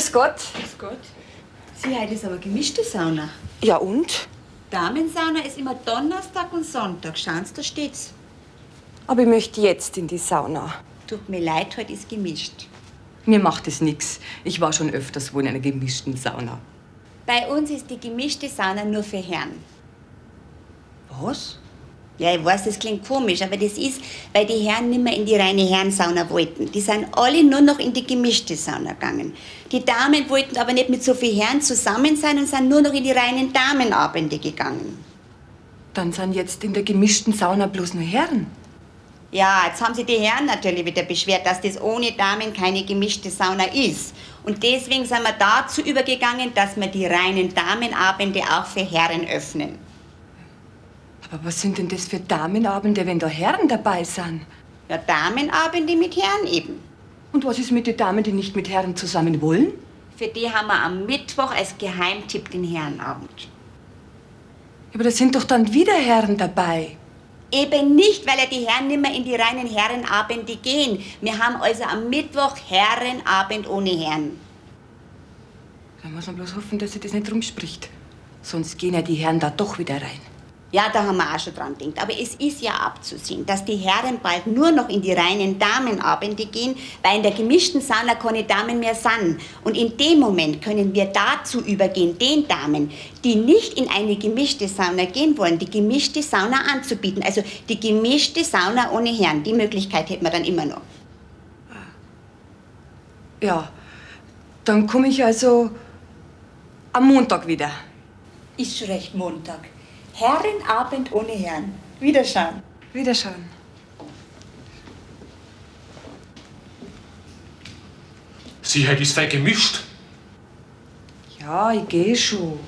Grüß Gott. Grüß Gott. Sie, heute ist aber gemischte Sauna. Ja und? Damensauna ist immer Donnerstag und Sonntag. Schauen Sie, da steht's. Aber ich möchte jetzt in die Sauna. Tut mir leid, heute ist gemischt. Mir macht es nix. Ich war schon öfters wohl in einer gemischten Sauna. Bei uns ist die gemischte Sauna nur für Herren. Was? Ja, ich weiß, das klingt komisch, aber das ist, weil die Herren nimmer in die reine Herrensauna wollten. Die sind alle nur noch in die gemischte Sauna gegangen. Die Damen wollten aber nicht mit so vielen Herren zusammen sein und sind nur noch in die reinen Damenabende gegangen. Dann sind jetzt in der gemischten Sauna bloß nur Herren. Ja, jetzt haben sich die Herren natürlich wieder beschwert, dass das ohne Damen keine gemischte Sauna ist. Und deswegen sind wir dazu übergegangen, dass wir die reinen Damenabende auch für Herren öffnen. Aber was sind denn das für Damenabende, wenn da Herren dabei sind? Ja, Damenabende mit Herren eben. Und was ist mit den Damen, die nicht mit Herren zusammen wollen? Für die haben wir am Mittwoch als Geheimtipp den Herrenabend. Ja, aber da sind doch dann wieder Herren dabei. Eben nicht, weil ja die Herren nimmer in die reinen Herrenabende gehen. Wir haben also am Mittwoch Herrenabend ohne Herren. Da muss man bloß hoffen, dass sich das nicht rumspricht. Sonst gehen ja die Herren da doch wieder rein. Ja, da haben wir auch schon dran gedacht. Aber es ist ja abzusehen, dass die Herren bald nur noch in die reinen Damenabende gehen, weil in der gemischten Sauna keine Damen mehr sind. Und in dem Moment können wir dazu übergehen, den Damen, die nicht in eine gemischte Sauna gehen wollen, die gemischte Sauna anzubieten. Also die gemischte Sauna ohne Herren. Die Möglichkeit hätten wir dann immer noch. Ja, dann komme ich also am Montag wieder. Ist schon recht Montag. Herrenabend ohne Herren. Wiederschauen. Wiederschauen. Sie, heute ist fein gemischt. Ja, ich geh schon.